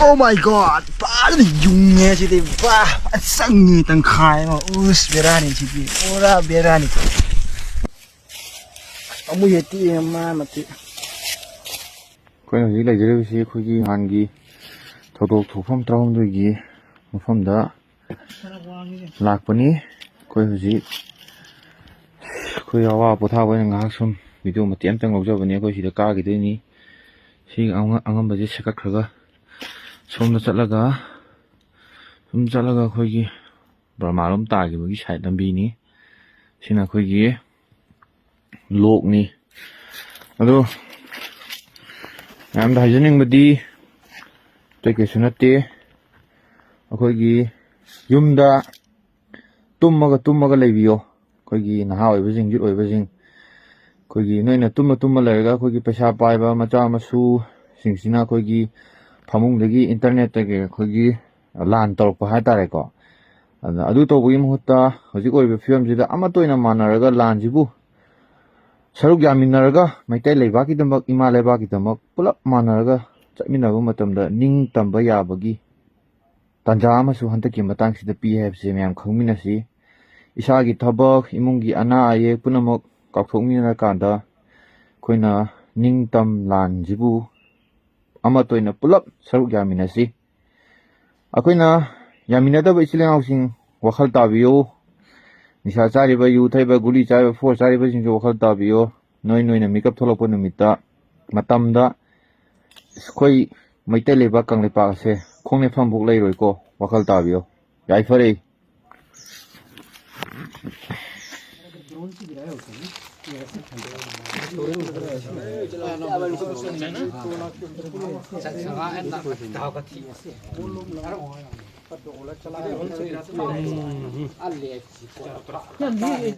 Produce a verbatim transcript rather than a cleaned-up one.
Oh my God! ꯐꯖꯅ ꯌꯨꯡꯉꯦ ꯁꯤꯗꯤ꯫ ꯕꯥ! ꯐꯖꯅ ꯆꯪꯉꯦ ꯇꯪꯈꯥꯏ ꯑꯃ꯫ ꯎꯁ! ꯕꯦꯔꯥꯅꯤ ꯁꯤꯗꯤ꯫ ꯄꯨꯔꯥ ꯕꯦꯔꯥꯅꯤ꯫ ꯑꯃꯨꯛ ꯍꯦꯛ ꯇꯦꯛꯑꯦ ꯃꯥ ꯃꯇꯦꯛ꯫ ꯑꯩꯈꯣꯏꯅ ꯍꯧꯖꯤꯛ ꯂꯩꯖꯔꯤꯕꯁꯤ ꯑꯩꯈꯣꯏꯒꯤ ꯅꯍꯥꯟꯒꯤ ꯊꯧꯗꯣꯛ ꯊꯣꯛꯐꯝ ꯇꯔꯥꯍꯨꯝꯗꯣꯏꯒꯤ ꯃꯐꯝꯗ ꯂꯥꯛꯄꯅꯤ꯫ ꯑꯩꯈꯣꯏ ꯍꯧꯖꯤꯛ ꯑꯩꯈꯣꯏ ꯑꯋꯥ ꯄꯣꯊꯥꯕ ꯑꯣꯏꯅ ꯉꯥꯏꯍꯥꯛ ꯁꯨꯝ ꯚꯤꯗꯤꯑꯣ ꯃꯇꯦꯛ ꯑꯃꯇꯪ ꯂꯧꯖꯕꯅꯤ꯫ ꯑꯩꯈꯣꯏ ꯁꯤꯗ ꯀꯥꯈꯤꯗꯣꯏꯅꯤ꯫ ꯁꯤ ꯑꯉ-, ꯑꯉꯝꯕꯁꯦ ꯁꯦꯀꯠꯈ꯭ꯔꯒ ꯁꯣꯝꯗ ꯆꯠꯂꯒ ꯁꯨꯝ ꯆꯠꯂꯒ ꯑꯩꯈꯣꯏꯒꯤ ꯕꯔꯃꯥꯔꯣꯝ ꯇꯥꯈꯤꯕꯒꯤ ꯁꯥꯏꯠ ꯂꯝꯕꯤꯅꯤ꯫ ꯁꯤꯅ ꯑꯩꯈꯣꯏꯒꯤ ꯂꯣꯛꯅꯤ꯫ ꯑꯗꯣ ꯃꯌꯥꯝꯗ ꯍꯥꯏꯖꯅꯤꯡꯕꯗꯤ ꯑꯇꯩ ꯀꯩꯁꯨ ꯅꯠꯇꯦ꯫ ꯑꯩꯈꯣꯏꯒꯤ ꯌꯨꯝꯗ ꯇꯨꯝꯃꯒ ꯇꯨꯝꯃꯒ ꯂꯩꯕꯤꯌꯣ꯫ ꯑꯩꯈꯣꯏꯒꯤ ꯅꯍꯥ ꯑꯣꯏꯕꯁꯤꯡ, ꯌꯨꯠ ꯑꯣꯏꯕꯁꯤꯡ, ꯑꯩꯈꯣꯏꯒꯤ ꯅꯣꯏꯅ ꯇꯨꯝꯃ ꯇꯨꯝꯃ ꯂꯩꯔꯒ ꯑꯩꯈꯣꯏꯒꯤ ꯄꯩꯁꯥ ꯄꯥꯏꯕ ꯃꯆꯥ ꯃꯁꯨꯁꯤꯡꯁꯤꯅ ꯑꯩꯈꯣꯏꯒꯤ ꯐꯃꯨꯡꯗꯒꯤ ꯏꯟꯇꯔꯅꯦꯠꯇꯒꯤ ꯑꯩꯈꯣꯏꯒꯤ ꯂꯥꯟ ꯇꯧꯔꯛꯄ ꯍꯥꯏꯇꯥꯔꯦꯀꯣ꯫ ꯑꯗ ꯑꯗꯨ ꯇꯧꯕꯒꯤ ꯃꯍꯨꯠꯇ ꯍꯧꯖꯤꯛ ꯑꯣꯏꯔꯤꯕ ꯐꯤꯕꯝꯁꯤꯗ ꯑꯃꯠꯇ ꯑꯣꯏꯅ ꯃꯥꯟꯅꯔꯒ ꯂꯥꯟꯁꯤꯕꯨ ꯁꯔꯨꯛ ꯌꯥꯃꯤꯟꯅꯔꯒ ꯃꯩꯇꯩ ꯂꯩꯕꯥꯛꯀꯤꯗꯃꯛ, ꯏꯃꯥ ꯂꯩꯕꯥꯛꯀꯤꯗꯃꯛ ꯄꯨꯂꯞ ꯃꯥꯟꯅꯔꯒ ꯆꯠꯃꯤꯟꯅꯕ ꯃꯇꯝꯗ ꯅꯤꯡ ꯇꯝꯕ ꯌꯥꯕꯒꯤ ꯇꯥꯟꯖꯥ ꯑꯃꯁꯨ ꯍꯟꯗꯛꯀꯤ ꯃꯇꯥꯡꯁꯤꯗ ꯄꯤ ꯍꯥꯏꯕꯁꯦ ꯃꯌꯥꯝ ꯈꯪꯃꯤꯟꯅꯁꯤ꯫ ꯏꯁꯥꯒꯤ ꯊꯕꯛ, ꯏꯃꯨꯡꯒꯤ ꯑꯅꯥ ꯑꯌꯦꯛ ꯄꯨꯝꯅꯃꯛ ꯀꯥꯎꯊꯣꯛꯃꯤꯟꯅꯔꯀꯥꯟꯗ ꯑꯩꯈꯣꯏꯅ ꯅꯤꯡꯇꯝ ꯂꯥꯟꯁꯤꯕꯨ ꯑꯃꯠꯇ ꯑꯣꯏꯅ ꯄꯨꯂꯞ ꯁꯔꯨꯛ ꯌꯥꯃꯤꯟꯅꯁꯤ꯫ ꯑꯩꯈꯣꯏꯅ ꯌꯥꯃꯤꯟꯅꯗꯕ ꯏꯆꯤꯜ ꯏꯅꯥꯎꯁꯤꯡ ꯋꯥꯈꯜ ꯇꯥꯕꯤꯌꯨ꯫ ꯅꯤꯁꯥ ꯆꯥꯔꯤꯕ, ꯌꯨ ꯊꯛꯏꯕ, ꯒꯨꯂꯤ ꯆꯥꯔꯤꯕ, ꯐꯣꯔ ꯆꯥꯔꯤꯕꯁꯤꯡꯁꯨ ꯋꯥꯈꯜ ꯇꯥꯕꯤꯌꯨ꯫ ꯅꯣꯏ ꯅꯣꯏꯅ ꯃꯤꯀꯞ ꯊꯣꯛꯂꯛꯄ ꯅꯨꯃꯤꯠꯇ, ꯃꯇꯝꯗ ꯑꯩꯈꯣꯏ ꯃꯩꯇꯩ ꯂꯩꯕꯥꯛ ꯀꯪꯂꯩꯄꯥꯛ ꯑꯁꯦ ꯈꯣꯡ ꯅꯦꯠꯐꯝꯐꯥꯎ ꯂꯩꯔꯣꯏꯀꯣ꯫ ꯋꯥꯈꯜ ꯇꯥꯕꯤꯌꯨ꯫ ꯌꯥꯏꯐꯔꯦ꯫